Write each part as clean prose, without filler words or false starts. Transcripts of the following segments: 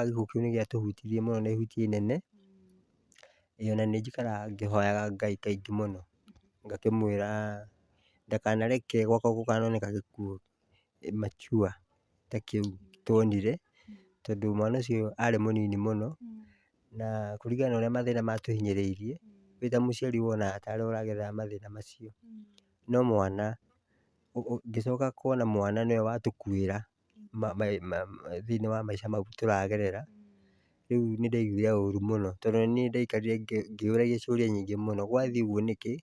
Gĩkuũ kĩu nĩ gĩatũhutirie mũno na ihutia inene. Ĩĩ ona nĩ njikaraga ngĩhoyaga Ngai kaingĩ mũno, ngakĩmwĩra ndakanareke gwakwa gũkanoneka gĩkuũ mature ta kĩu tuonire, tondũ mwana ũcio arĩ mũnini mũno, na kũringana na ũrĩa mathĩna matũhinyĩrĩirie, wĩ ta mũciari wonaga tarĩ we ũragerera mathĩna macio. No mwana, ngĩcoka kuona mwana nĩwe watũkuĩra thĩiniĩ wa maica mau tũragerera, rĩu nĩ ndaiguire ũru mũno, tondũ nĩ niĩ ndaikarire ngĩyũragia ciũria nyingĩ mũno, gwathiĩ ũguo nĩkĩ?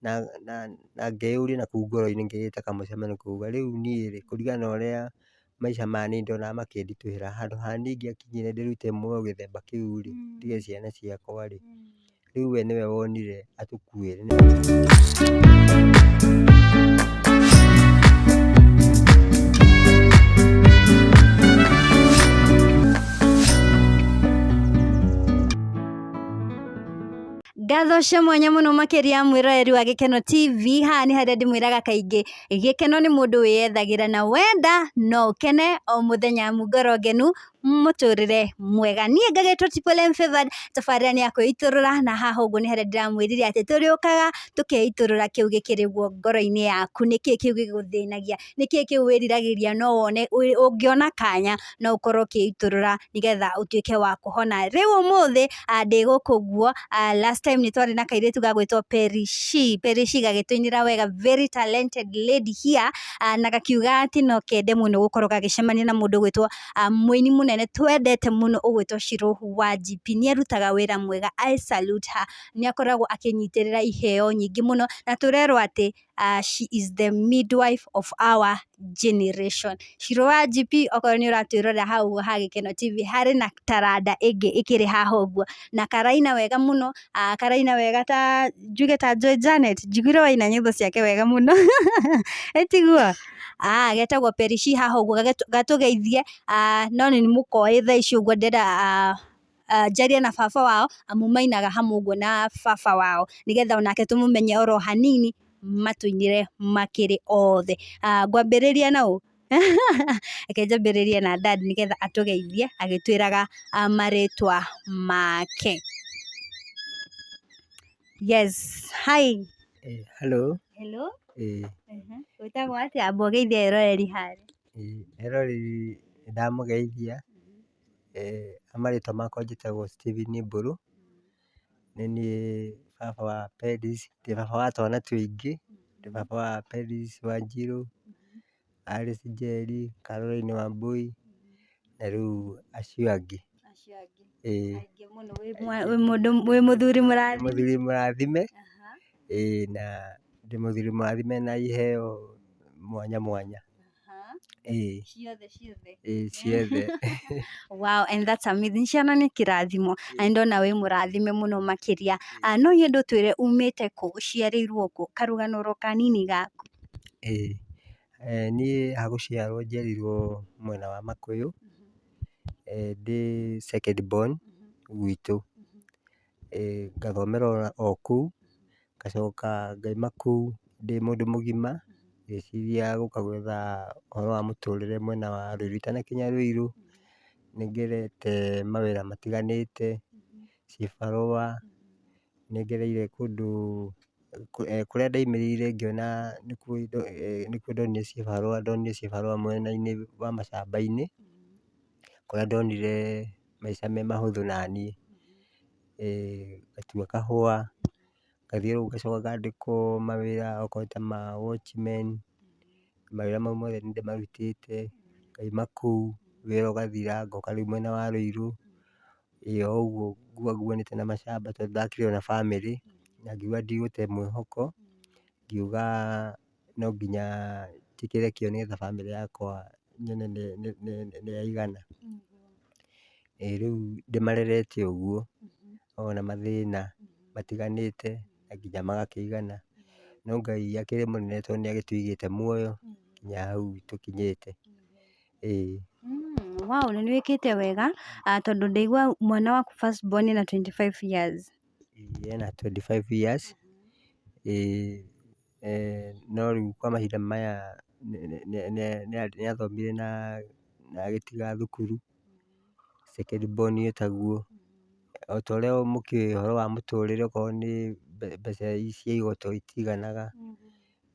Na ngeyũria na kũu ngoro-inĩ ngĩĩta kamũcemanio ngauga rĩu niĩ rĩ, kũringana na ũrĩa maica maya niĩ ndonaga makĩnditũhĩra, handũ ha niĩ ingĩakinyire ndĩrute muoyo gĩthemba kĩu rĩ, ndige ciana ciakwa rĩ, rĩu we nĩwe wonire atũkuĩre. Ngatho cia mwanya mũno makĩria mwĩroreri wa Gĩkeno TV. Haha nĩ harĩa ndĩmwĩraga kaingĩ gĩkeno nĩ mũndũ wĩyethagĩra na wenda no ũkene o mũthenya amu ngoro ngenu mũtũrĩre mwega. Niĩ ngagĩtwo Triple M Favored, tabarĩra nĩ ya kwĩitũrũra na haha ũguo nĩ harĩa ndĩramwĩrire atĩ tũrĩũkaga tũkeitũrũra kĩu gĩkĩrĩ guo ngoro-inĩ yaku, nĩkĩ kĩu gĩgũthĩnagia, nĩkĩ kĩu wĩriragĩria no wone ũngĩona kanya no ũkorwo ũkĩitũrũra nĩgetha ũtuĩke wa kũhona. Rĩu ũmũthĩ ndĩ gũkũ ũguo, last time nĩ twarĩ na kairĩtu gagwĩtwo Perishi, Perishi gagĩtũinĩra wega, very talented lady here, na gakiuga atĩ no kende mũno gũkorwo gagĩcemania na mũndũ ũgwĩtwo mũini mũnene twendete mũno ũgwĩtwo Shiro wa GP. Nĩ arutaga wĩra mwega, I salute her. Nĩ akoragwo akĩnyitĩrĩra iheo nyingĩ mũno na tũrerwo atĩ she is the midwife of our generation. Shiro wa GP okorwo nĩ ũratwĩrorera hau ũguo ha Gĩkeno TV harĩ na taranda ĩngĩ ĩkĩrĩ haha ũguo na karaina wega mũno, karaina wega ta njuge ta Joy Janet, njiguire waina nyĩmbo ciake wega mũno ĩtiguo? Getagwo Perishi haha ũguo gatũgeithie, no nĩ mũkoĩ thaa ici ũguo ndĩrenda njarie na baba wao amu mainaga hamwe ũguo na baba wao nĩgetha onake tũmũmenye oro hanini matũinĩre makĩrĩ othe. Ngwambĩrĩria na ũ? Reke njambĩrĩrie na dad nĩgetha atũgeithie agĩtwĩraga marĩtwa make. Yes, hi. Hello. Hello. Wĩtagwo atĩa? Amba ũgeithie eroreri harĩa. Eroreri nĩndamũgeithia. Marĩtwa makwa njĩtagwo Stephen Mbũrũ, nĩ niĩ baba wa Peris, ndĩ baba wa twana tũingĩ, ndĩ baba wa Peris Wanjirũ, Alice Njeri, Caroline Wambui na rĩu acio angĩ. Ĩĩ. Wĩ mũthuri mũrathime. Mũthuri mũrathime, ĩĩ na ndĩ mũthuri mũrathime na iheo mwanya mwanya. Ĩĩ. Ciothe ciothe. Ĩĩ ciothe. Wow, and that's amazing. Ciana nĩ kĩrathimo na nĩndona wĩ mũrathime mũno makĩria. No nyende ũtwĩre umĩte kũ, ũciarĩirwo kũ, karũgano oro kanini gaku. Ĩĩ, niĩ ha gũciarwo njiarĩirwo mwena wa Makũyũ, ndĩ second born gwitũ. Ngathomera o kũu, ngacoka ngauma kũu ndĩ mũndũ mũgima, ngĩciria gũka gwetha ũhoro wa mũtũrĩre mwena wa Ruiru. Itanakinya Ruiru, nĩngerete mawĩra matiganĩte, cibarũa, nĩngereire kũndũ, kũrĩa ndaumĩrĩire ngĩona nĩkuo ndonire cibarũa, ndonire cibarũa mwena-inĩ wa macamba-inĩ, kũrĩa ndonire maica me mahũthũ naniĩ. Ngatua kahũa, ngathiĩ rĩu ngacoka ngandĩkwo mawĩra okorwo nĩ ta ma watchman, mawĩra mau mothe nĩndĩmarutĩte, ngauma kũu wĩra ũgathira ngoka rĩu mwena wa Ruiru, ĩĩ o ũguo nguanguanĩte na macamba tondũ ndakĩrĩ ona bamĩrĩ, na ngiuga ndigũte mwĩhoko, ngiuga no nginya njĩkĩre kĩo nĩgetha bamĩrĩ yakwa nyone nĩyaigana. Ĩĩ rĩu ndĩmarerete ũguo, ona mathĩna matiganĩte na nginya magakĩigana, no Ngai akĩrĩ mũnene tondũ nĩagĩtũigĩte muoyo nginya hau tũkinyĩte, ĩĩ. Wow, na nĩ wĩkĩte wega tondũ ndaigua mwana waku first born ena 25 years. Ĩĩ ena 25 years, ĩĩ no rĩu kwa mahinda maya nĩathomire na agĩtiga thukuru. Second born taguo. O ta ũrĩa mũkĩũĩ ũhoro wa mũtũrĩre okorwo nĩ mbeca cia igoto itiganaga,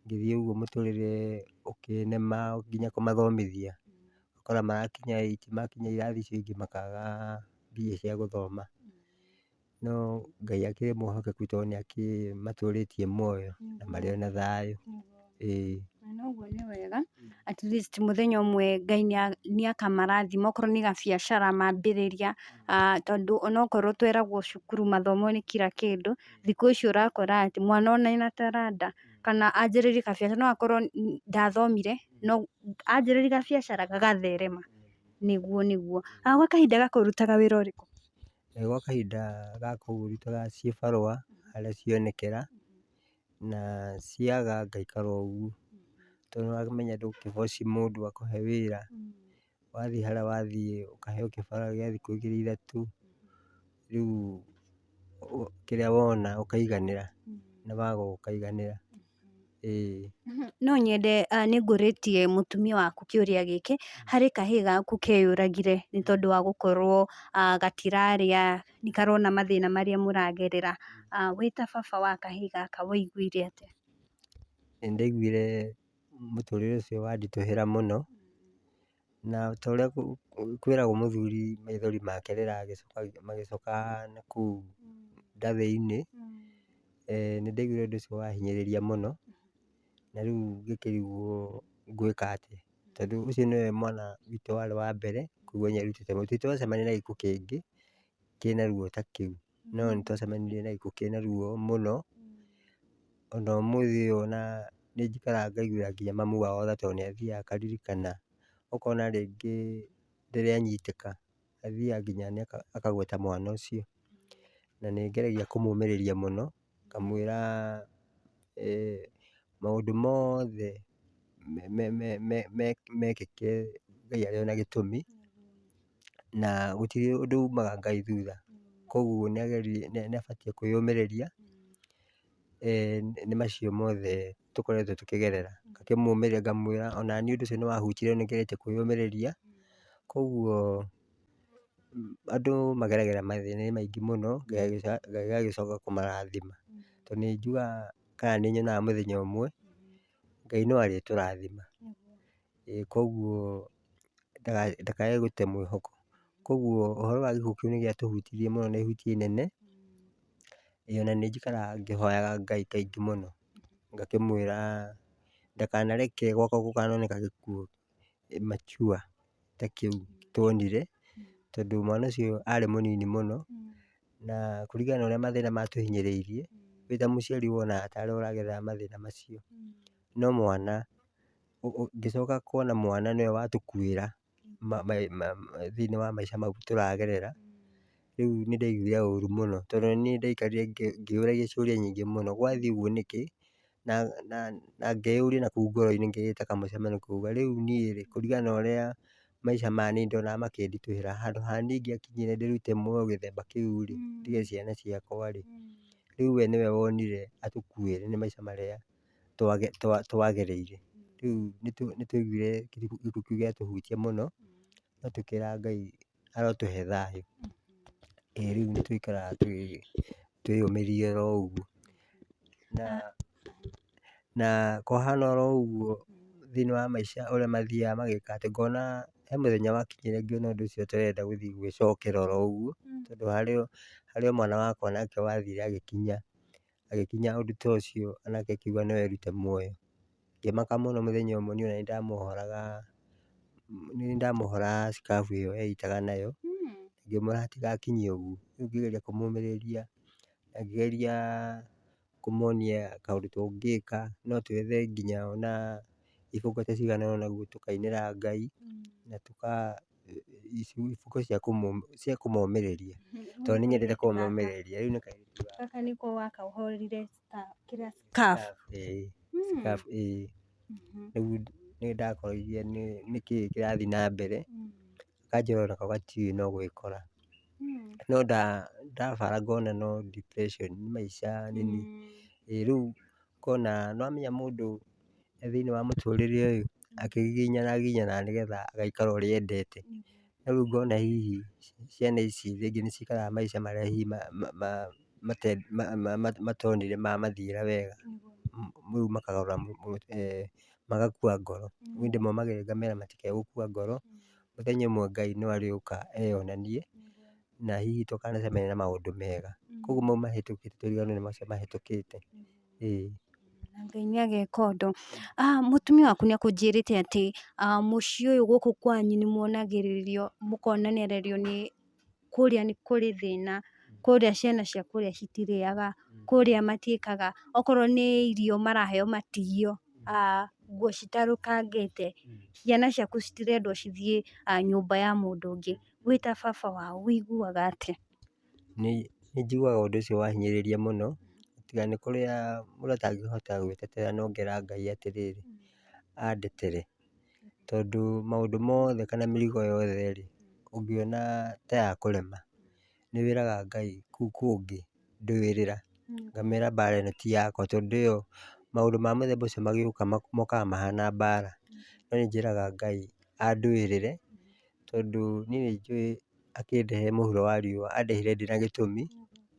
ngĩthiĩ ũguo mũtũrĩre ũkĩnema nginya kũmathomithia. Ũgakora marakinya eight, makinya irathi icio ingĩ makaga mbia cia gũthoma. No Ngai akĩrĩ mwĩhokeku tondũ nĩ akĩmatũrĩtie muoyo na marĩ ona thayũ. Ĩĩ. Na ũguo nĩ wega, at least mũthenya ũmwe Ngai nĩ akamarathima okorwo nĩ gabiacara mambĩrĩria, tondũ onokorwo tweragwo cukuru mathomo nĩ kira kĩndũ, thikũ ici ũrakora atĩ mwana ona ena taranda kana anjĩrĩrie kabiacara no akorwo ndathomire no anjĩrĩria gabiacara gagatherema. Nĩguo nĩguo. Gwa kahinda gaka ũrutaga wĩra ũrĩkũ? Gwa kahinda gaka ũguo ndutaga cibarũa harĩa cionekera, na ciaga ngaikara o ũguo. Tondũ nĩũramenya ndũngĩ force mũndũ akũhe wĩra, wathiĩ harĩa wathiĩ ũkaheo kĩbarũa gĩa thikũ igĩrĩ ithatũ, rĩu kĩrĩa wona ũkaiganĩra, na waga ũkaiganĩra, ĩĩ. No nyende, nĩ ngũrĩtie mũtumia waku kĩũria gĩkĩ, harĩ kahĩĩ gaku keyũragire nĩ tondũ wa gũkorwo gatirarĩa, nĩ karona mathĩna marĩa mũragerera, wĩ ta baba wa kahĩĩ gaka waiguire atĩa? Nĩ ndaiguire mũtũrĩre ũcio wanditũhĩra mũno, na ta ũrĩa kwĩragwo mũthuri maithori make rĩra magĩcoka nakũu nda thĩiniĩ, nĩ ndaiguire ũndũ ũcio wahinyĩrĩria mũno, na rĩu ngĩkĩrigwo ngwĩka atĩa, tondũ ũcio nĩwe mwana witũ warĩ wa mbere koguo nĩ erutĩte mũno. Tũtirĩ twacemania na gĩkuũ kĩngĩ kĩna ruo ta kĩu, no nĩ twacemanirie na gĩkuũ kĩna ruo mũno, ona ũmũthĩ ũyũ ona nĩ njikaraga ngaiguĩra nginya mamu wao tha tondũ nĩ athiaga akaririkana, ũkona rĩngĩ rĩrĩa anyitĩka, athiaga nginya akagweta mwana ũcio, na nĩ ngeragia kũmũmĩrĩria mũno, ngamwĩra maũndũ mothe mekĩke Ngai arĩ o na gĩtũmi, na gũtirĩ ũndũ umaga Ngai thutha, koguo nĩ abatiĩ kwĩyũmĩrĩria nĩ macio mothe tũkoretwo tũkĩgerera. Ngakĩmũmĩrĩria ngamwĩra onaniĩ ũndũ ũcio nĩ wahutirie no nĩngeretie kwĩyũmĩrĩria, koguo andũ mageragĩra mathĩna maingĩ mũno, Ngai agagĩcoka kũmarathima. Tondũ nĩ njugaga kana nĩ nyonaga mũthenya ũmwe, Ngai no arĩtũrathima. Koguo ndakae gũte mwĩhoko. Koguo ũhoro wa gĩkuũ kĩu nĩ gĩatũhutirie mũno na ihutia inene, ĩĩ ona nĩ njikaraga ngĩhoyaga Ngai kaingĩ mũno, ngakĩmwĩra ndakanareke gwakwa gũkanoneka gĩkuũ mature ta kĩu tuonire, tondũ mwana ũcio arĩ mũnini mũno, na kũringana na ũrĩa mathĩna matũhinyĩrĩirie, wĩ ta mũciari wonaga tarĩ we ũragerera mathĩna macio, no mwana, ngĩcoka kuona mwana nĩwe watũkuĩra thĩiniĩ wa maica mau tũragerera, rĩu nĩ ndaiguire ũru mũno, tondũ nĩ niĩ ndaikarire ngĩyũragia ciũria nyingĩ mũno, gwathiĩ ũguo nĩkĩ? Na ngeyũria nakũu ngoro-inĩ ngĩĩta kamũcemanio ngauga rĩu niĩ rĩ, kũringana na ũrĩa maica maya niĩ ndonaga makĩnditũhĩra, handũ ha niĩ ingĩakinyire ndĩrute muoyo gĩthemba kĩu rĩ, ndige ciana ciakwa rĩ, rĩu we nĩwe wonire atũkuĩre nĩ maica marĩa twagereire. Rĩu nĩ twaiguire gĩkuũ kĩu gĩatũhutia mũno, no tũkĩra Ngai arotũhe thayũ. Ĩĩ rĩu nĩ tũikaraga twĩyũmĩrĩirie oro ũguo. Na kwahana oro ũguo thĩiniĩ wa maica ũrĩa mathiaga magĩka atĩ, ngona he mũthenya wakinyire ngĩona ũndũ ũcio tũrenda gũthiĩ gwĩcokera oro ũguo, tondũ harĩ o mwana wakwa nake wathire agĩkinya, agĩkinya ũndũ ta ũcio onake akiuga no erute muoyo. Ngĩmaka mũno mũthenya ũmwe niĩ ona nĩ ndamuohoraga scarf ĩyo eitaga nayo, ngĩmwĩra atigakinye ũguo. Rĩu ngĩgeria kũmũmĩrĩria na ngĩgeria kũmonia kaũndũ tũngĩka, no twethe nginya ona ibungo ta cigana ũna ũguo tũkainĩra Ngai na tũka ibungo cia kũmomĩrĩria tondũ nĩ nyendete kũmomĩrĩria. Rĩu nĩ kairĩtu Gaka nĩko wakaohorire kĩrĩa scarf. Ĩĩ, scarf ĩĩ. Rĩu nĩ ndakoririe nĩkĩĩ kĩrathiĩ na mbere, gakanjĩra onako gatiũĩ no gwĩkora. No ndabara ngona no depression nĩ maica nini. Ĩĩ rĩu ngona nĩwamenya mũndũ e thĩiniĩ wa mũtũrĩre ũyũ akĩgiginyana giginyanaga nĩgetha agaikara ũrĩa endete. No rĩu ngona hihi ciana ici rĩngĩ nĩ cikaraga maica marĩa hihi matonire mamathiĩra wega, rĩu makagarũra magakua ngoro. Niĩ ndĩmomagĩrĩria ngamera matikae gũkua ngoro, mũthenya ũmwe Ngai no arĩũka eyonanie, na hihi tũkanacemania na maũndũ mega. Koguo mau mahĩtũkĩte tũriganĩrwo nĩ macio mahĩtũkĩte, ĩĩ. Na Ngai nĩ ageka ũndũ. Mũtumia waku nĩ akũnjĩrĩte atĩ mũciĩ ũyũ gũkũ kwanyu nĩ muonagĩrĩrio, mũkonererio nĩ kũrĩa nĩ kũrĩ thĩna, kũrĩa ciana cia kũrĩa citirĩaga, kũrĩa matiĩkaga, okorwo nĩ irio maraheo matigio, nguo citarũkangĩte, ciana ciaku citirendwo cithiĩ nyũmba ya mũndũ ũngĩ. Wĩ ta baba wao wĩiguaga atĩa? Nĩ njiguaga ũndũ ũcio wahinyĩrĩria mũno, tiga nĩ kũrĩa mũndũ atangĩhota gwĩtetera no ngera Ngai atĩrĩrĩ, andetere. Tondũ maũndũ mothe kana mĩrigo yothe rĩ, ũngĩona ta yakũrema, nĩ wĩraga Ngai kũu kũngĩ ndũĩrĩra, ngamwĩra mbara ĩno ti yakwa tondũ ĩyo maũndũ ma mũthemba ũcio magĩũka mokaga mahana mbara. No nĩ njĩraga Ngai andũĩrĩre, tondũ niĩ nĩ njũĩ akĩndehe mũhuro wa riũa andehire ndĩna gĩtũmi,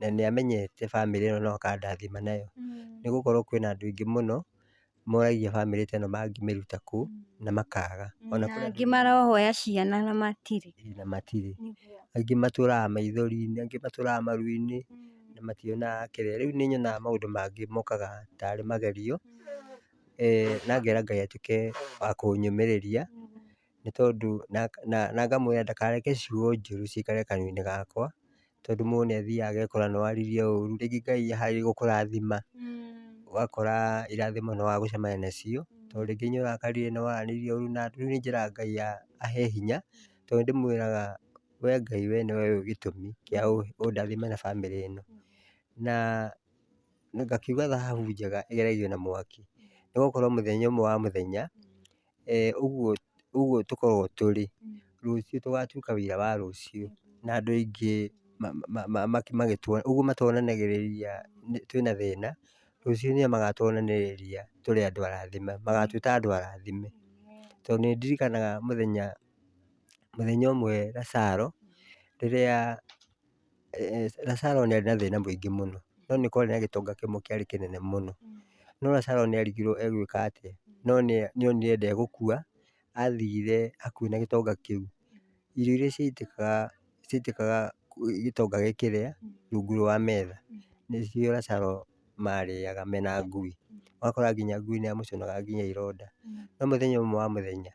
na nĩ amenyete bamĩrĩ ĩno no akandathima nayo. Nĩ gũkorwo kwĩna andũ aingĩ mũno moragia bamĩrĩ ta ĩno mangĩmĩruta kũ na makaga. Ona Na kũrĩ angĩ marohoya ciana na matirĩ. na matirĩ. Angĩ matũraga maithori-inĩ, angĩ matũraga maru-inĩ na mationaga kĩrĩa. Rĩu nĩ nyonaga maũndũ mangĩ mokaga tarĩ magerio, na ngera Ngai atuĩke wa kũnyũmĩrĩria, nĩ tondũ na ngamwĩra ndakareke ciugo njũru cikare kanua-inĩ gakwa, tondũ mũndũ nĩ athiaga agekora nĩ waririe ũru, rĩngĩ Ngai aharĩirie gũkũrathima, ũgakora irathimo nĩ waga gũcemania nacio, tondũ rĩngĩ nĩ ũrakarire nĩ waranĩirie ũru na andũ. Rĩu nĩ njĩraga Ngai ahe hinya, tondũ nĩ ndĩmwĩraga we Ngai we nĩwe ũĩ gĩtũmi kĩa ũndathime na bamĩrĩ ĩno. Na ngakiuga thahabu njega ĩgeragio na mwaki, nĩ gũkorwo mũthenya ũmwe wa mũthenya, ũguo ũguo tũkoragwo tũrĩ, rũciũ tũgatuĩka wĩira wa rũciũ, na andũ aingĩ magĩtuona, ũguo matuonanagĩrĩria twĩna thĩna, rũciũ nĩo magatuonanĩrĩria tũrĩ andũ arathime, magatwĩta andũ arathime. Tondũ nĩ ndirikanaga mũthenya, mũthenya ũmwe Lazaro, rĩrĩa Lazaro nĩ arĩ na thĩna mũingĩ mũno, no nĩ kwarĩ na gĩtonga kĩmwe kĩarĩ kĩnene mũno. No Lazaro nĩ arigirwo egwĩka atĩa, no nĩ onire ndegũkua, athire hakuhĩ na gĩtonga kĩu. Irio iria ciaitĩkaga ciaitĩkaga gĩtonga gĩkĩrĩa rungu rwa metha, nĩcio Lazaro marĩaga mena ngui. Ũgakora nginya ngui nĩ yamũcũnaga nginya ironda. No mũthenya ũmwe wa mũthenya,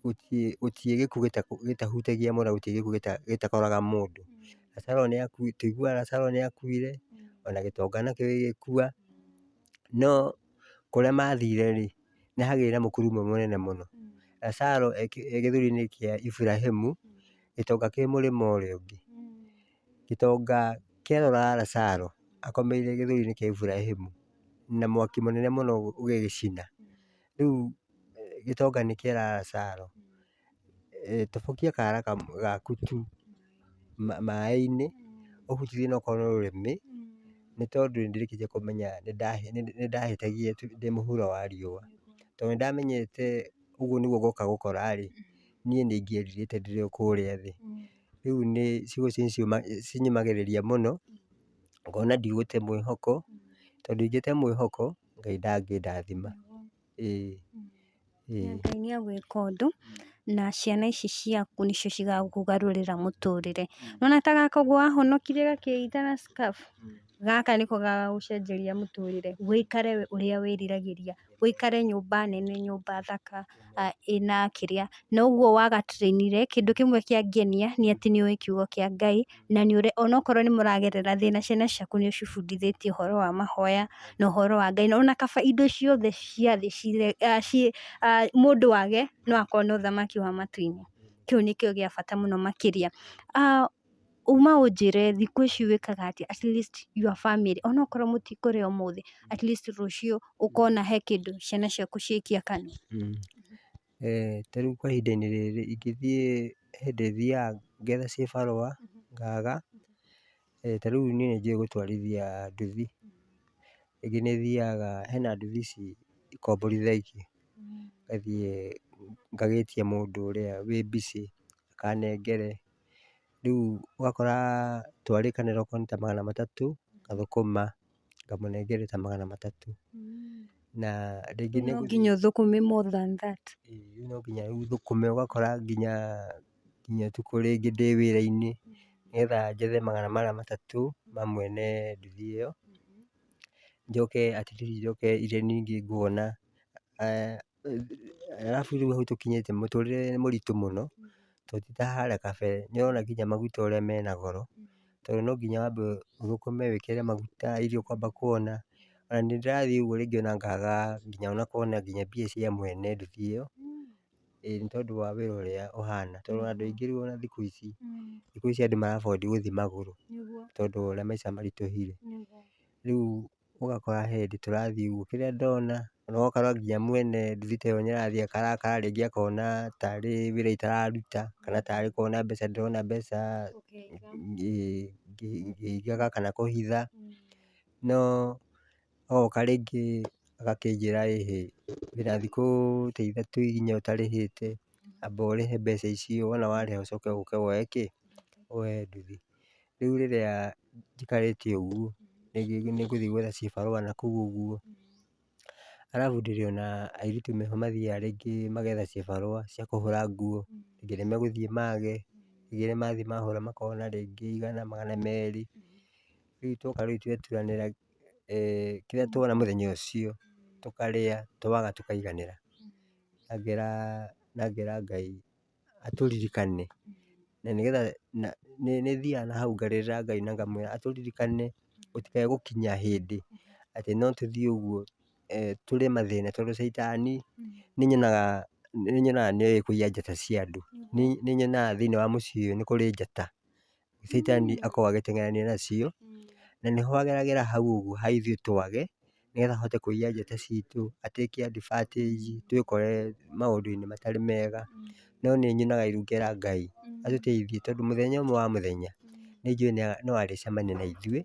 gũtirĩ gĩkuũ gĩtahutagia mũndũ na gũtirĩ gĩkuũ gĩtakoraga mũndũ. Lazaro nĩ akuire, tũiguaga Lazaro nĩ akuire, ona gĩtonga nakĩo gĩgĩkua, no kũrĩa mathire rĩ, nĩ hagĩire na mũkuru ũmwe mũnene mũno. Lazaro e gĩthũri-inĩ kĩa Iburahĩmu, gĩtonga kĩ mũrĩmo ũrĩa ũngĩ. Gĩtonga kĩarora Lazaro akomeire gĩthũri-inĩ kĩa Iburahĩmu na mwaki mũnene mũno ũgĩgĩcina. Rĩu gĩtonga nĩ kĩeraga Lazaro, tobokia kara gaku tu maĩ-inĩ, ũhutithie onokorwo no rũrĩmĩ, nĩ tondũ nĩ ndĩrĩkĩtie kũmenya nĩ ndahĩtagia ndĩ mũhuro wa riũa. Tondũ nĩ ndamenyete ũguo nĩguo ngoka gũkora rĩ, niĩ nĩ ingĩerirĩte ndĩrĩ o kũrĩa thĩ. Rĩu nĩ ciugo icio cinyũmagĩrĩria mũno, ngona ndigũte mwĩhoko, tondũ ingĩte mwĩhoko, Ngai ndangĩndathima. Ĩĩ, ĩĩ. Na Ngai nĩ egwĩka ũndũ, na ciana ici ciaku nĩcio cigakũgarũrĩra mũtũrĩre. Nĩwona ta gaka ũguo wahonokirie gakĩita na scarf, gaka nĩko gagagũcenjeria mũtũrĩre, wĩikare ũrĩa wĩriragĩria, wĩikare nyũmba nene, nyũmba thaka, ĩna kĩrĩa, na ũguo waga train ire, kĩndũ kĩmwe kĩangenia nĩ atĩ nĩ ũĩ kiugo kĩa Ngai, na nĩ onokorwo nĩ mũragerera thĩna, ciana ciaku nĩ ũcibundithĩtie ũhoro wa mahoya na ũhoro wa Ngai, ona kaba indo ciothe cia thĩ mũndũ age no akorwo na ũthamaki wa matu-inĩ. Kĩu nĩkĩo gĩa bata mũno makĩria. Uma ũnjĩre thikũ ici wĩkaga atĩa at least your family, onokorwo mũtikũrĩa ũmũthĩ, at least rũciũ ũkona he kĩndũ ciana ciaku ciaikia kanua. Ta rĩu kwa ihinda-inĩ rĩrĩ ingĩthiĩ hĩndĩ thiaga ngetha cibarũa ngaga, ta rĩu niĩ nĩ njũĩ gũtwarithia nduthi, rĩngĩ nĩ thiaga hena nduthi ici ikomborithagio, ngathiĩ Ngagĩtia mũndũ ũrĩa wĩ busy akanengere. Rĩu ũgakora twarĩkanĩra okorwo nĩ ta 300, ngathũkũma ngamũnengere ta 300. Na rĩngĩ No nginya ũthũkũme more than that. Ĩĩ no nginya rĩu thũkũme, ũgakora nginya ũtukũ rĩngĩ ndĩ wĩra-inĩ, nĩgetha njethe 300 ma mwene nduthi ĩyo, njoke at least njoke iria ningĩ nguona. Arabu rĩu hau tũkinyĩte mũtũrĩre nĩ mũritũ mũno, tondũ ti ta harĩa kabere, nĩũrona nginya maguta ũrĩa mena goro, tondũ no nginya wambe ũthũkũme wĩkĩre maguta, irio ũkwamba kuona. Ona nĩ ndĩrathiĩ ũguo rĩngĩ ona ngaga nginya ona kuona nginya mbia cia mwene nduthi ĩyo, ĩĩ nĩ tondũ wa wĩra ũrĩa ũhana. Tondũ andũ aingĩ rĩu ona thikũ ici, thikũ ici andũ mara afford gũthiĩ magũrũ, tondũ wa ũrĩa maica maritũhire. Rĩu ũgakora he hĩndĩ tũrathiĩ ũguo, kĩrĩa ndona, ona ũgakora nginya mwene nduthi ta ĩyo nĩarathiĩ akarakara, rĩngĩ akona tarĩ wĩra itararuta, kana tarĩ kuona mbeca ndĩrona mbeca ngĩigaga kana kũhitha, no oka rĩngĩ agakĩnjĩra ĩhĩ, wĩna thikũ ta ithatũ inya ũtarĩhĩte, amba ũrĩhe mbeca icio, wona warĩha ũcoke ũke woe kĩ, woe nduthi. Rĩu rĩrĩa njikarĩte ũguo, rĩngĩ nĩngũthiĩ gwetha cibarũa nakũu ũguo, arabu ndĩrĩ ona airĩtu meho mathiaga rĩngĩ magetha cibarũa cia kũhũra nguo, rĩngĩ nĩmegũthiĩ mage, rĩngĩ mathiĩ mahũra makona rĩngĩ 100, 200. Rĩu twoka rĩu tweturanĩra kĩrĩa tuona mũthenya ũcio, tũkarĩa, twaga tũkaiganĩra. Na ngera Ngai atũririkane, na nĩgetha nĩ thiaga na hau ngarĩrĩra Ngai na ngamwĩra atũririkane, gũtikae gũkinya hĩndĩ atĩ no tũthiĩ ũguo tũrĩe mathĩna, tondũ caitani nĩnyonaga nĩoĩ kũiya njata cia andũ. Nĩnyonaga thĩiniĩ wa mũciĩ ũyũ nĩ kũrĩ njata, caitani akoragwo agĩteng'erania nacio, na nĩho ageragĩra hau ũguo ha ithuĩ twage, nĩgetha ahote kũiya njata citũ, a take advantage, twĩkore maũndũ-inĩ matarĩ mega. No nĩ nyonaga rĩu ngera Ngai atũteithie, tondũ mũthenya ũmwe wa mũthenya nĩnjũĩ no arĩcemania na ithuĩ,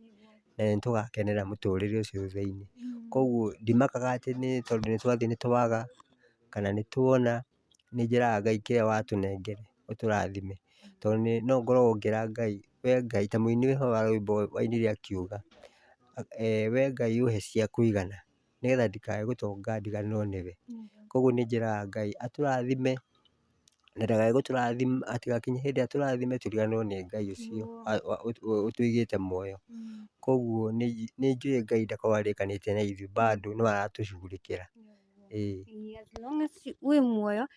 na nĩtũgakenera mũtũrĩre ũcio thutha-inĩ. Koguo ndimakaga atĩ nĩ tondũ nĩtwathiĩ nĩtwaga, kana nĩtuona, nĩnjĩraga Ngai kĩrĩa watũnengere ũtũrathime. Tondũ no ngoragwo ngĩra Ngai, we Ngai, ta mũini wĩho wa rwĩmbo wainire akiuga, we Ngai ũhe cia kũigana, nĩgetha ndikae gũtonga ndiganĩrwo nĩwe. Koguo nĩ njĩraga Ngai atũrathime, na ndakae gũtũrathima, hatigakinye hĩndĩ atũrathime tũriganĩrwo nĩ Ngai ũcio ũtũigĩte muoyo. Koguo nĩ njũĩ Ngai ndakoragwo arĩkanĩtie na ithuĩ, bado no aratũcugurĩkĩra. Ĩĩ. As long as wĩ muoyo,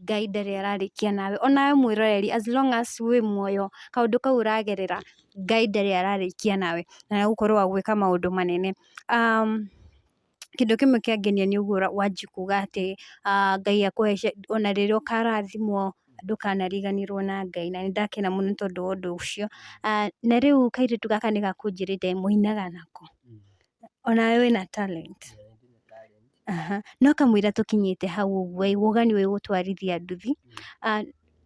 Ngai ndarĩ ararĩkia nawe. Onawe mwĩroreri, as long as wĩ muoyo, kaũndũ kau ũragerera, Ngai ndarĩ ararĩkia nawe, na nĩegũkorwo agĩka maũndũ manene. Kĩndũ kĩmwe kĩangenia nĩ ũguo wanjia kuga atĩ Ngai akũhe ona rĩrĩa ũkarathimwo ndũkanariganĩrwo na Ngai, na nĩndakena mũno nĩ tondũ wa ũndũ ũcio. Na rĩu kairĩtu gaka nĩgakũnjĩrĩte mũinaga nako, onawe wĩna talent. No kamũira tũkinyĩte hau ũguo ĩ, woga nĩũĩ gũtwarithia nduthi.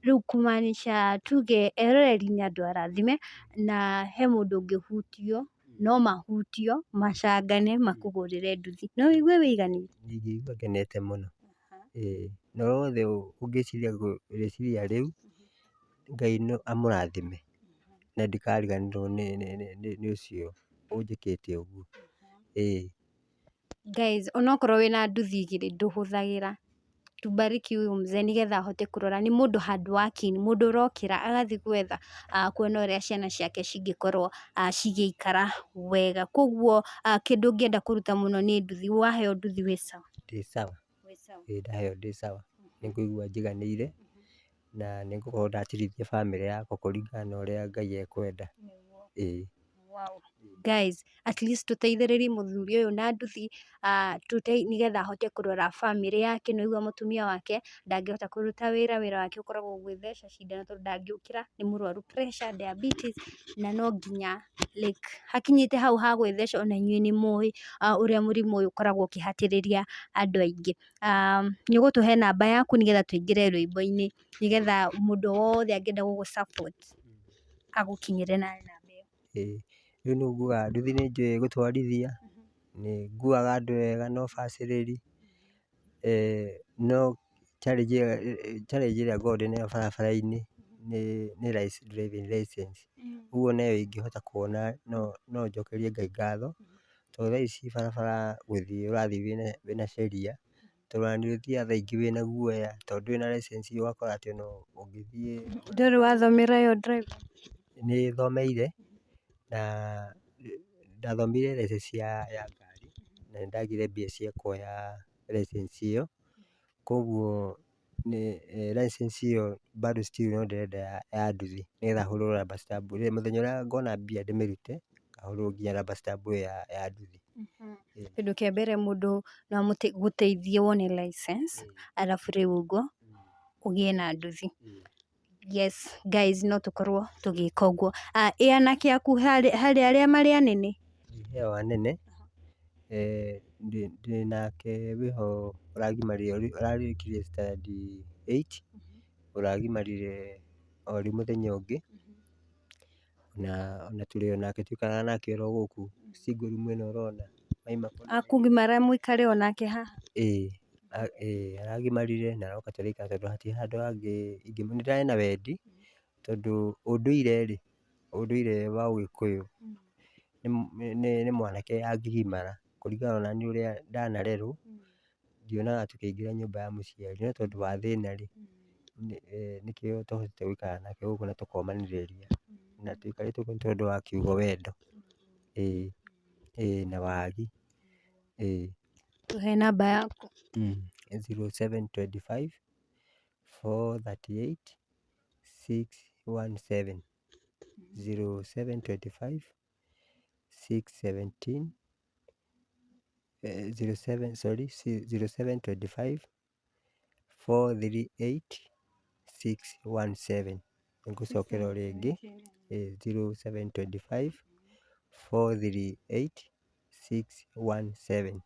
Rĩu kũmaanisha tuge eroreri nĩ andũ arathime, na he mũndũ ũngĩhutio, no mahutio, macangane, makũgũrĩre nduthi. No wĩigue wĩiganĩire? Ingĩigua ngenete mũno. Ĩĩ, na ũrĩa wothe ũngĩciria rĩciria rĩu, Ngai amũrathime, na ndikariganĩrwo nĩ ũcio ũnjĩkĩte ũguo. Ĩĩ. Guys, onokorwo wĩna nduthi igĩrĩ ndũhũthagĩra, tubariki huyu mzee nĩgetha ahote kũrora nĩ mũndũ hard working, mũndũ ũrokĩra agathiĩ gwetha kuona ũrĩa ciana ciake cingĩkorwo cigĩikara wega. Koguo kĩndũ ũngĩenda kũruta mũno nĩ nduthi, waheo nduthi wĩ sawa? Ndĩ sawa. Ĩĩ ndaheo ndĩ sawa, nĩngũigua njiganĩire, na nĩngũkorwo ndatirithia bamĩrĩ yakwa kũringana na ũrĩa Ngai ekwenda. Ĩĩ. Wow. Guys, at least tũteithĩrĩrie mũthuri ũyũ na nduthi, nĩgetha ahote kũrora bamĩrĩ yake. Nĩ waigua mũtumia wake ndangĩhota kũruta wĩra, wĩra wake ũkoragwo gwĩtheca cindano tondũ ndangĩũkĩra, nĩ mũrwaru pressure, diabetes, na no nginya like hakinyĩte hau ha gwĩtheca ona inyuĩ nĩ mũĩ ũrĩa mũrimũ ũyũ ũkoragwo ũkĩhatĩrĩria andũ aingĩ. Nĩ ũgũtũhe namba yaku nĩgetha tũingĩre rwĩmbo-inĩ, nĩgetha mũndũ wothe angĩenda gũgũ support agũkinyĩre na namba ĩyo. Ĩĩ, rĩu nĩ nguaga nduthi, nĩ njũĩ gũtwarithia, nĩ nguaga andũ wega na ũbacĩrĩri, no Challenge ĩrĩa ngoragwo ndĩnayo barabara-inĩ nĩ driving license. Ũguo nayo ingĩhota kuona no njokerie Ngai ngatho, tondũ thaa ici barabara gũthiĩ ũrathiĩ wĩna sheria, tondũ ona nĩ ũthiaga thaa ingĩ wĩna guoya, tondũ ndũrĩ na license ũgakora atĩ ona ũngĩthiĩ. Ndũrĩ wathomera ĩyo driving? Nĩ thomeire, na ndathomeire license ya ngari, na nĩ ndagire mbia cia kuoya license ĩyo, koguo license ĩyo bado still no ndĩrenda ya nduthi, nĩgetha hũrwo rubber stamp. Mũthenya ũrĩa ngona mbia ndĩmĩrute, ngahũrwo nginya rubber stamp ĩyo ya nduthi. Kĩndũ kĩa mbere mũndũ no agũteithie wone license, arabu rĩu ũguo ũgĩe na nduthi. Yes guys, no tũkorwo tũgĩka ũguo. Ĩ anake aku harĩ arĩa marĩ anene? He o anene, ndĩnake wĩho ũragimarire, ũrarĩkirie standard 8, ũragimarire o rĩu mũthenya ũngĩ, na tũrĩ o nake tũikaraga nake oro gũkũ single room ĩno ũrona. Akũgimara mũikare o nake haha? Ĩĩ, aragimarire na aroka tũraikara tondũ hatirĩ handũ hangĩ. Nĩ ndĩrarĩ na wendi, tondũ ũndũire rĩ, ũndũire wa ũgĩkũyũ nĩ mwanake angĩgimara, kũringana na niĩ ũrĩa ndanarerwo, ndionaga tũkĩingĩra nyũmba ya mũciari, no tondũ wa thĩna rĩ, nĩkĩo tũhotete gũikara nake gũkũ na tũkomanĩrĩria, na tũikarĩte ũguo nĩ tondũ wa kiugo wendo, ĩĩ, ĩĩ na wagi, ĩĩ. Tũhe namba yaku. 0725 438 617, 0725 617, 07, sorry, 0725 438 617. Nĩngũcokera o rĩngĩ, 0725 438 617.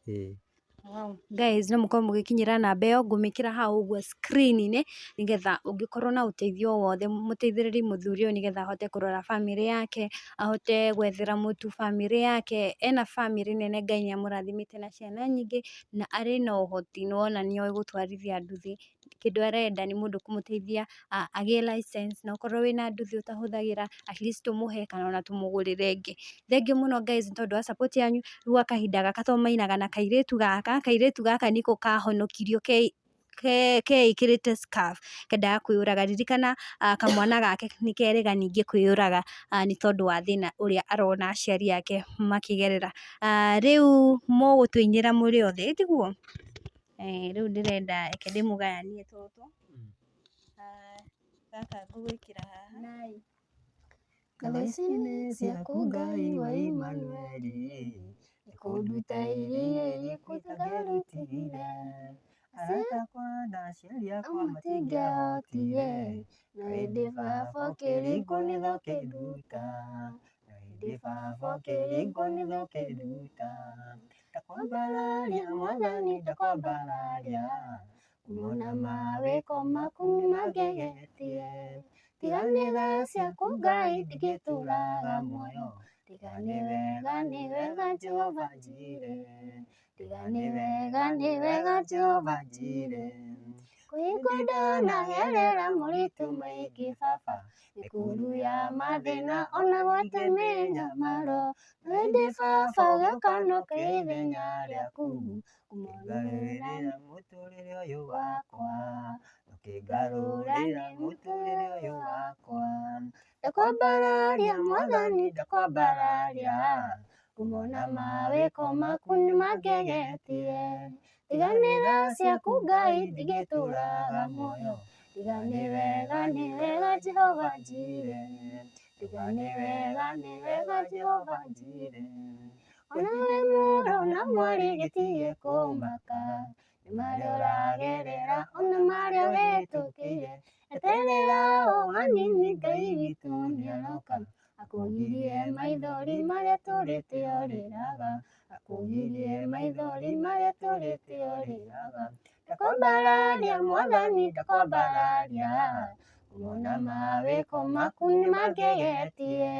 Ĩĩ. Wow. Guys, no mũkorwo mũgĩkinyĩra namba ĩyo, ngũmĩkĩra hau ũguo screen-inĩ, nĩgetha ũngĩkorwo na ũteithio o wothe mũteithĩrĩrie mũthuri ũyũ, nĩgetha ahote kũrora bamĩrĩ yake, ahote gwethera mũtu bamĩrĩ yake. Ena bamĩrĩ nene, Ngai nĩ amũrathimĩte na ciana nyingĩ, na arĩ na ũhoti, nĩwona nĩoĩ gũtwarithia nduthi. Kĩndũ arenda nĩ mũndũ kũmũteithia agĩe license, na okorwo wĩna nduthi ũtahũthagĩra, at least tũmũhe kana ona tũmũgũrĩre ĩngĩ. Thengiũ mũno guys, nĩ tondũ wa support yanyu. Rĩu gwa kahinda gaka tũmainaga na kairĩtu gaka, kairĩtu gaka nĩko kahonokirio keĩkĩrĩte scarf kendaga kwĩyũraga. Ririkana kamwana gake nĩ kerĩga ningĩ kwĩyũraga nĩ tondũ wa thĩna ũrĩa arona aciari ake makĩgerera. Rĩu mũgũtũinĩra mũrĩ othe, tiguo? Rĩu ndĩrenda reke ndĩmũgayanie tũtũ, gaka ngũgwĩkĩra haha. Ngatho ici nĩ ciaku Ngai wa Imanueli, nĩ kũnduta iria gĩkuũ arata akwa na aciari akwa matingĩahotire, no ĩndĩ baba ũkĩringwo nĩ tha ũkĩnduta, no ĩndĩ baba ũkĩringwo nĩ tha ũkĩnduta. Ndakwambararia Mwathani, ndakwambararia, kuona mawĩko maku nĩ mangegetie. Tiga nĩ tha ciaku Ngai ndingĩtũraga muoyo, tiga nĩ wega, nĩ wega Jehova Jireh, tiga nĩ wega, nĩ wega Jehova Jireh. Kwĩ ndanagerera moritũ maingĩ baba, mĩkuru ya mathĩna ona gwete mĩnyamaro, no ĩndĩ baba ũgĩũka na ũkĩoya ithenya rĩaku, ũkĩngarũrĩra mũtũrĩre ũyũ wakwa, ũkĩngarũrĩra mũtũrĩre ũyũ wakwa. Ndakwambararia Mwathani, ndakwambararia, kuona mawĩko maku nĩ mangegetie. Tiga nĩ tha ciaku Ngai ndingĩtũraga muoyo, tiga nĩ wega, nĩ wega Jehova Jireh, tiga nĩ wega, nĩ wega Jehova Jireh. Onawe mũrũ na mwarĩ gĩtige kũmaka, nĩ marĩa ũragerera ona marĩa ũhĩtũkĩire, eterera o hanini Ngai witũ nĩaroka, akũgirie maithori marĩa tũrĩte ũrĩraga, akũgirie maithori marĩa tũrĩte ũrĩraga. Ndakwambararia Mwathani, ndakwambararia, kuona mawĩko maku nĩ mangegetie.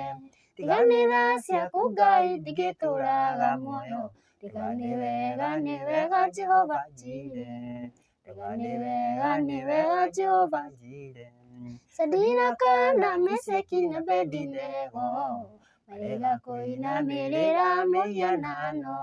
Tiga nĩ tha ciaku Ngai ndingĩtũraga muoyo, tiga nĩ wega, nĩ wega Jehova Jireh, Ndauga nĩ wega, nĩ wega Jehova Jireh. Sadiraka na Meseki na Abedinego marega kũinamĩrĩra mũhianano.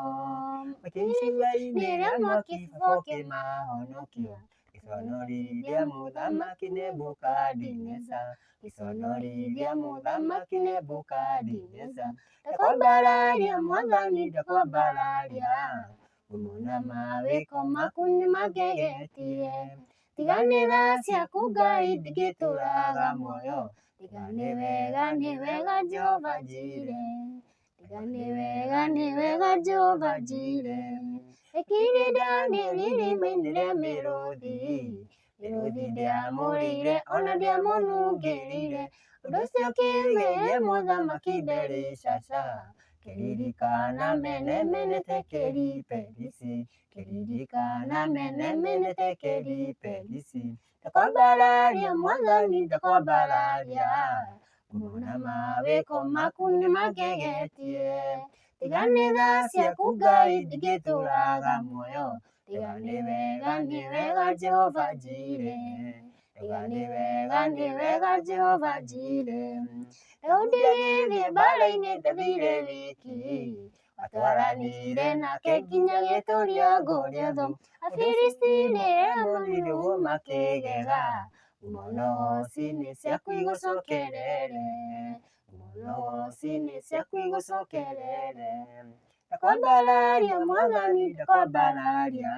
Makĩicua-inĩ Rĩrĩa rĩa mwaki mwaki ũkĩmahonokia. Gĩconorithia mũthamaki Nebukadineza. Gĩconorithia mũthamaki Nebukadineza. Ndakwambararia mwathani ndakwambararia. Ngumo na mawĩko maku nĩmangegetie. Tiga nĩ tha ciaku Ngai ndingĩtũraga muoyo. Tiga nĩ wega, nĩ wega Jehova Jireh. Tiga nĩ wega Jehova Jireh. Ekire Danieli irima-inĩ rĩa mĩrũthi. Mĩrũthi ndĩamũrĩire ona ndĩamũnungĩrire. Ũndũ ũcio ũkĩgeria mũthamaki Belishaza. Kĩririkana mene mene tekeri perisi. Kĩririkana mene mene tekeri perisi. Ndakwambararia mwathani ndakwambararia. Ngumo na mawĩko maku nĩmangegetie. Tiga nĩ tha ciaku Ngai ndingĩtũraga muoyo. Tiga nĩ wega Jehova Jireh. Tiga nĩ wega Jehova Jireh. Daudi agĩthiĩ mbaara-inĩ ndathire wiki. Atwaranire nake nginya gĩtũria Goliathũ. Afilisti rĩrĩa monire ũguo makĩgega. Ngumo na ũgooci nĩ ciaku igũcokerere. Ngumo na ũgooci nĩ ciaku igũcokerere. Ndakwambararia mwathani ndakwambararia.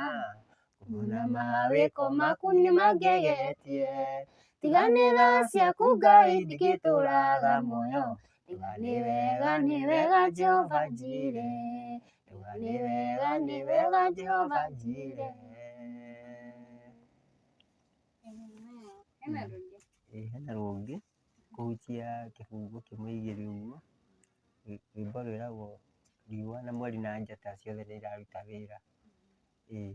Ngumo na mawĩko maku nĩmangegetie. Tiga nĩ tha ciaku Ngai ndingĩtũraga muoyo. Tiga nĩ wega Jehova Jireh. Tiga nĩ wega Jehova Jireh. Ĩĩ hena rũngĩ kũhutia kĩbungo kĩmwe igĩrĩ ũguo, rwĩmbo rwĩragwo riũa na mweri na njata ciothe nĩ iraruta wĩra. Ĩĩ.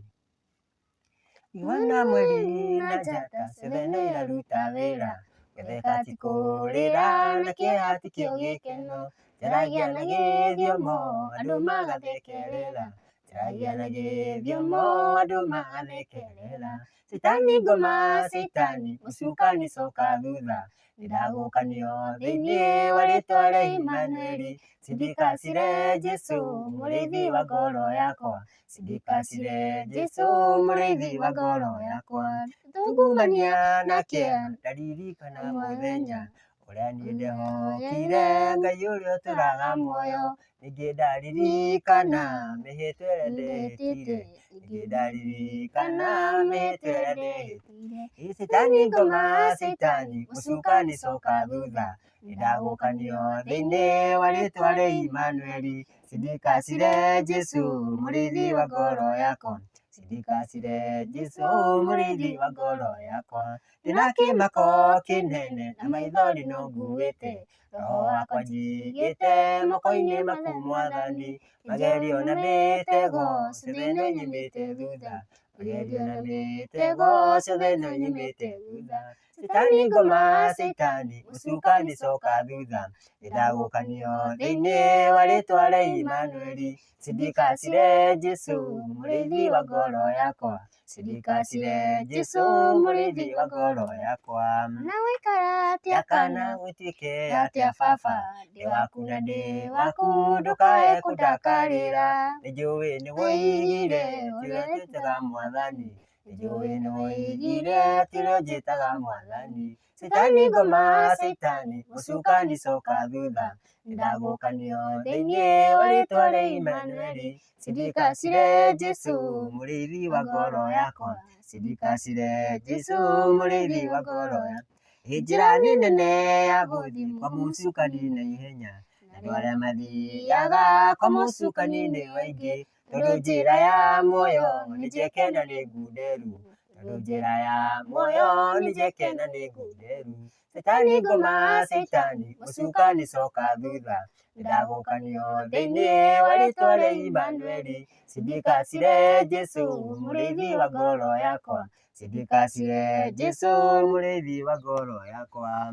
Riũa na mweri na njata ciothe nĩ iraruta wĩra, gũtheka ti kũrĩra na kĩeha tikĩo gĩkeno, njaragia na gĩthiomo andũ magathekerera, njaragia na gĩthiomo andũ magathekerera. Caitani ngoma caitani mũcukani coka thutha, nĩndagũkanio thĩinĩ wa rĩtwa rĩa Imanueli. Cindikacire Jesũ mũrĩithi wa ngoro yakwa, cindikacire Jesũ mũrĩithi wa ngoro yakwa. Tungumania na kĩeha ndaririkana mũthenya ũrĩa niĩ ndehokire Ngai ũrĩa ũtũraga muoyo. Ningĩ ndaririkana mĩhĩtwa ĩrĩa ndehĩtire, ningĩ ndaririkana mĩhĩtwa ĩrĩa ndehĩtire. Ĩ Caitani ngoma caitani mũcukani coka thutha, nĩndagũkanio thĩinĩ wa rĩtwa rĩa Imanueli. Cindikacire Jesũ mũrĩithi wa ngoro yakwa, cindikacire Jesũ mũrĩithi wa ngoro yakwa. Ndĩna kĩmako kĩnene na maithori no nguĩte, roho wakwa njigĩte moko-inĩ maku mwathani. Magerio na mĩtego ciothe nĩ nyumĩte thutha, magerio na mĩtego ciothe nĩ nyumĩte thutha. Caitani ngoma caitani mũcukani coka thutha, nĩndagũkanio thĩinĩ wa rĩtwa rĩa Imanueli. Cindikacire Jesũ mũrĩithi wa ngoro yakwa, cindikacire Jesũ mũrĩithi wa ngoro yakwa. Na gũikara atĩa Kana gũtuĩke atĩa baba, ndĩ waku na ndĩ waku ndũkae kũndakarĩra. Nĩnjũĩ nĩwoigire tiwe njĩtaga mwathani, nĩnjũĩ nĩwoigire tiwe njĩtaga mwathani. Caitani ngoma caitani mũcukani coka thutha, nĩndagũkanio thĩinĩ wa rĩtwa rĩa Imanueli. Cindikacire Jesũ mũrĩithi wa ngoro yakwa, cindikacire Jesũ mũrĩithi wa ngoro yakwa. Ĩ njĩra nĩ nene ya gũthiĩ kwa mũcukani na ihenya, na andũ arĩa mathiaga kwa mũcukani nĩ aingĩ, tondũ njĩra ya muoyo nĩ njeke na nĩ ngunderu, tondũ njĩra ya muoyo nĩ njeke na nĩ ngunderu. Caitani ngoma caitani mũcukani coka thutha, nĩndagũkanio thĩinĩ wa rĩtwa rĩa Imanueli. Cindikacire Jesũ mũrĩithi wa ngoro yakwa, cindikacire Jesũ mũrĩithi wa ngoro yakwa.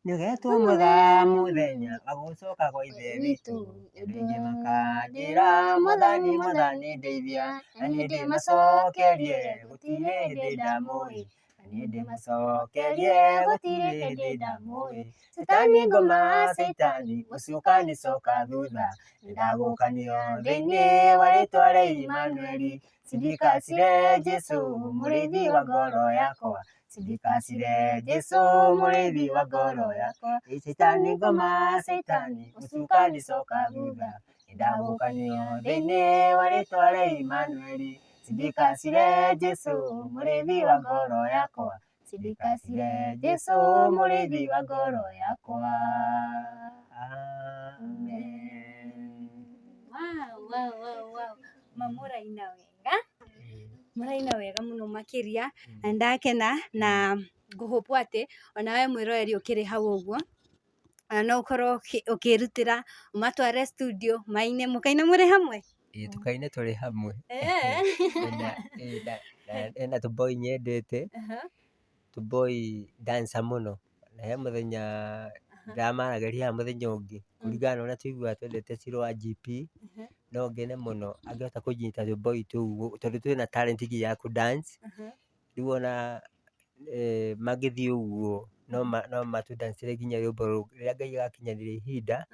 Nĩũgetwo mwega mũthenya wa gũcoka kwa Ithe witũ. Andũ aingĩ makanjĩra Mwathani Mwathani ndeithia, na niĩ ndĩmacokerie gũtirĩ hĩndĩ ndamũĩ, na niĩ ndĩmacokerie gũtirĩ hĩndĩ ndamũĩ. Caitani ngoma caitani mũcukani coka thutha, nĩndagũkanio thĩinĩ wa rĩtwa rĩa Imanueli. Cindikacire Jesũ mũrĩithi wa ngoro yakwa, cindikacire Jesũ mũrĩithi wa ngoro yakwa. Ĩ caitani ngoma caitani mũcukani coka thutha, nĩndagũkanio thĩinĩ wa rĩtwa rĩa Imanueli. Cindikacire Jesũ mũrĩithi wa ngoro yakwa, cindikacire Jesũ mũrĩithi wa ngoro yakwa. Amen. Wow, wow, wow, wow. Mamũraina wega, mũraina wega mũno makĩria, na nĩndakena na ngũhũpwo atĩ onawe mwĩroreri ũkĩrĩ hau ũguo ona no ũkorwo ũkĩrutĩra ũmatware studio maine, mũkaina mũrĩ hamwe. Ĩĩ tũkaine tũrĩ hamwe. Ena tũboi nyendete, tũboi dancer mũno, na he mũthenya ndĩramaragĩria haha mũthenya ũngĩ, kũringana na ũrĩa tũiguaga twendete Shiro wa GP, no ngene mũno angĩhota kũnyita tũboi tũu tondũ twĩna talent nginya ya kũ dance, rĩu ona mangĩthiĩ ũguo no matũ dance ĩre nginya rwĩmbo rũu rĩrĩa Ngai agakinyanĩria ihinda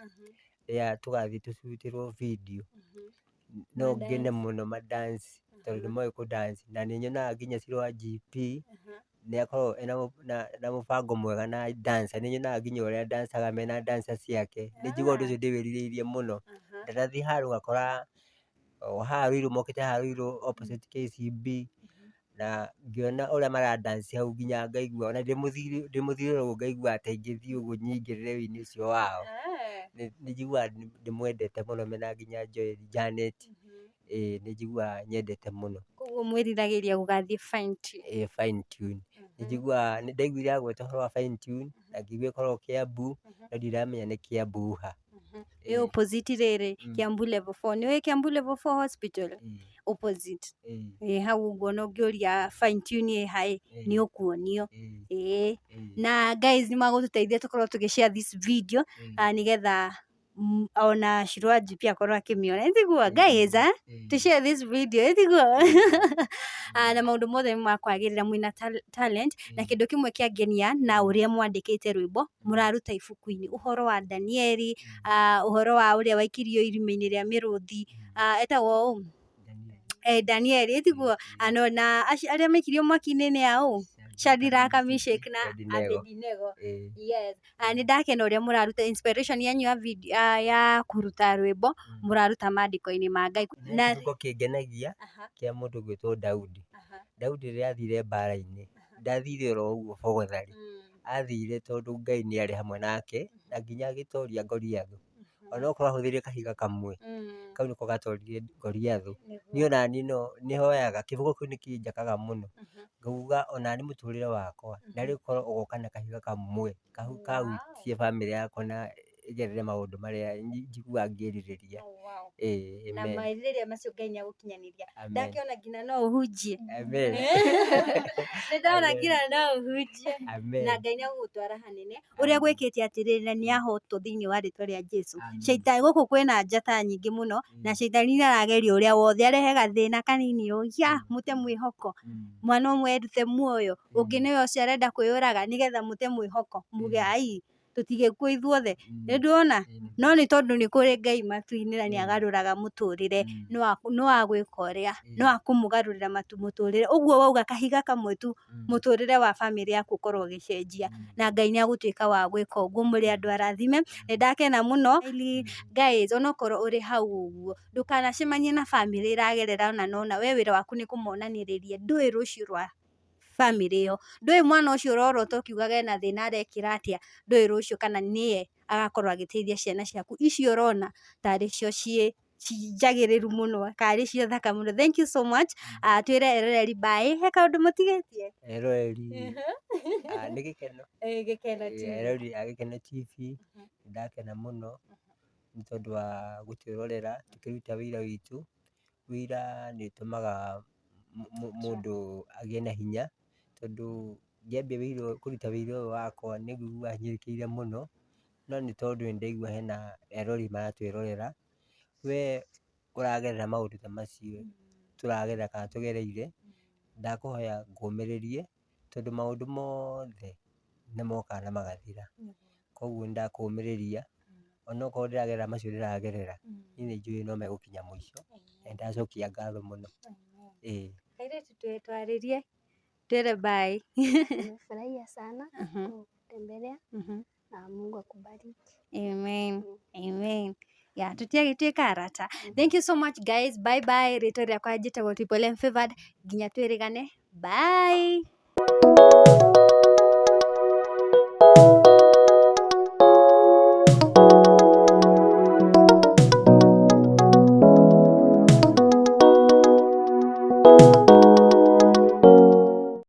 rĩa tũgathiĩ tũcutĩrwo video, no ngene mũno ma dance tondũ nĩ moĩ kũ dance, na nĩ nyonaga nginya Shiro wa GP nĩ akoragwo ena na mũbango mwega na dancer, nĩ nyonaga nginya ũrĩa dancaga mena dancer ciake, nĩ njiguaga ũndũ ũcio ndĩwĩrirĩirie mũno. Ndanathiĩ handũ ngakora o haha Ruiru mokĩte haha Ruiru opposite KCB, na ngĩona ũrĩa mara dance hau nginya ngaigua ona ndĩmũthirĩro ũguo ngaigua ta ingĩthiĩ ũguo nyingĩrĩre wĩini ũcio wao. Nĩ njiguaga ndĩmwendete mũno mena nginya Joel Janet, ĩĩ nĩ njiguaga nyendete mũno. Koguo mwĩriragĩria gũgathiĩ fine tune. Ĩĩ fine tune. Nĩ njiguaga nĩ ndaiguire agweta ũhoro wa fine tune na ngĩigua ĩkoragwo Kiambu, no ndiramenya nĩ Kiambu ha. Ĩ opposite rĩrĩ, Kiambu level 4. Nĩũĩ Kiambu level 4 hospital? Opposite. Ĩ hau ũguo ona ũngĩũria fine tune ĩ ha ĩ, nĩ ũkuonio. Ĩĩ. Na guys nĩ magũtũteithia tũkorwo tũgĩ share this video nĩgetha ona Shiro wa GP akorwo akĩmĩona. Ĩtiguo guys, to share this video, ĩtiguo. Na maũndũ mothe nĩ makwagĩrĩra mwĩna talent, na kĩndũ kĩmwe kĩangenia na ũrĩa mwandĩkĩte rwĩmbo mũraruta ibuku-inĩ, ũhoro wa Danieli, ũhoro wa ũrĩa waikirio irima-inĩ rĩa mĩrũthi, etagwo ũ? Danieli, ĩtiguo. Na arĩa maikirio mwaki-inĩ nĩ a ũ? Shadraka, Meshach na Abednego. Yes. Nĩ ndakena ũrĩa mũraruta inspiration yanyu ya video, ya kũruta rwĩmbo mũraruta maandĩko-inĩ ma Ngai. Na kĩbungo kĩngenagia kĩa mũndũ ũgwĩtwo Daudi. Daudi rĩrĩa athire mbara-inĩ, ndathire oro ũguo bogothari, athire tondũ Ngai nĩ arĩ hamwe nake na nginya agĩtoria Goliathũ. Onokorwo ahũthĩrire kahiga kamwe, kau nĩko gatoririe Goliathũ. Niĩ onaniĩ no nĩhoyaga, kĩbungo kĩu nĩkĩnjakaga mũno, ngauga onaniĩ mũtũrĩre wakwa narĩ korwo ũgoka na kahiga kamwe kahutie bamĩrĩ yakwa na ĩgerere maũndũ marĩa njiguaga ngĩrirĩria. Ĩĩ, Na amen. merirĩria macio Ngai nĩ agũkinyanĩria. Amen. Ndakĩona nginya no ũhunjie. Amen. Nĩ ndona Amen. nginya no ũhunjie. Amen. Na Ngai nĩ agũgũtwara hanene. Ũrĩa gwĩkĩte atĩrĩrĩ, na nĩ ahotwo thĩinĩ wa rĩtwa rĩa Jesu. Amen. Caitani gũkũ kwĩna njata nyingĩ mũno, na caitani nĩ arageria ũrĩa wothe arehe gathĩna kanini ũ, ya mũte mwĩhoko. Mwana ũmwe erute muoyo, ũngĩ nĩwe ũcio arenda kwĩyũraga nĩgetha mũte mwĩhoko. Muge ai, tũtigĩkua ithuothe. Nĩ ndĩrona? No nĩ tondũ nĩ kũrĩ Ngai matu-inĩ na nĩ agarũraga mũtũrĩre, no agwĩka ũrĩa, no akũmũgarũrĩra mũtũrĩre. Ũguo wauga kahiga kamwe tu, mũtũrĩre wa bamĩrĩ yaku ũkorwo ũgĩcenjia. Na Ngai nĩ agũtuĩka wa gwĩka ũguo, mũrĩ andũ arathime. Nĩ ndakena mũno. Guys, onokorwo ũrĩ hau ũguo, ndũkanacemanie na bamĩrĩ ĩragerera ona nona, we wĩra waku nĩ kũmonanĩrĩria, ndũĩ rũciũ rwa bamĩrĩ ĩyo, ndũĩ mwana ũcio ũrorota ũkiugaga ena thĩna arekĩra atĩa, ndũĩ rũciũ kana nĩye agakorwo agĩteithia ciana ciaku icio ũrona tarĩ cio ciĩ njagĩrĩru mũno, karĩ cio thaka mũno. Thank you so much. Twĩre eroreri bye. He kaũndũ mũtigĩtie? Eroreri, nĩ gĩkeno. Gĩkeno TV. Eroreri a Gĩkeno TV, nĩndakena mũno nĩ tondũ wa gũtwĩrorera tũkĩruta wĩra witũ. Wĩra nĩ ũtũmaga mũndũ agĩe na hinya, tondũ Ngĩambia wĩra ũyũ, kũruta wĩra ũyũ wakwa nĩ ngũiguaga nyirĩkĩire mũno, no nĩ tondũ nĩ ndaigua hena eroreri maratwĩrorera, we ũragerera maũndũ ta macio tũragerera kana tũgereire, ndakũhoya ngũmĩrĩrie, tondũ maũndũ mothe nĩ mokaga na magathira. Koguo nĩ ndakũmĩrĩria, onokorwo ndĩragerera macio ndĩragerera, niĩ nĩ njũĩ no megũkinya mũico, na nĩ ndacokia ngatho mũno, ĩĩ. Airĩtu twarĩrie twĩre bye. Nimefurahia sana kutembelea na Mungu akubariki. Amen. Amen. Yeah, tutiagĩtuĩka arata. Thank you so much guys. Bye bye. Rĩtwa rĩakwa njĩtagwo Triple M Favored. Nginya twĩrĩgane. Bye.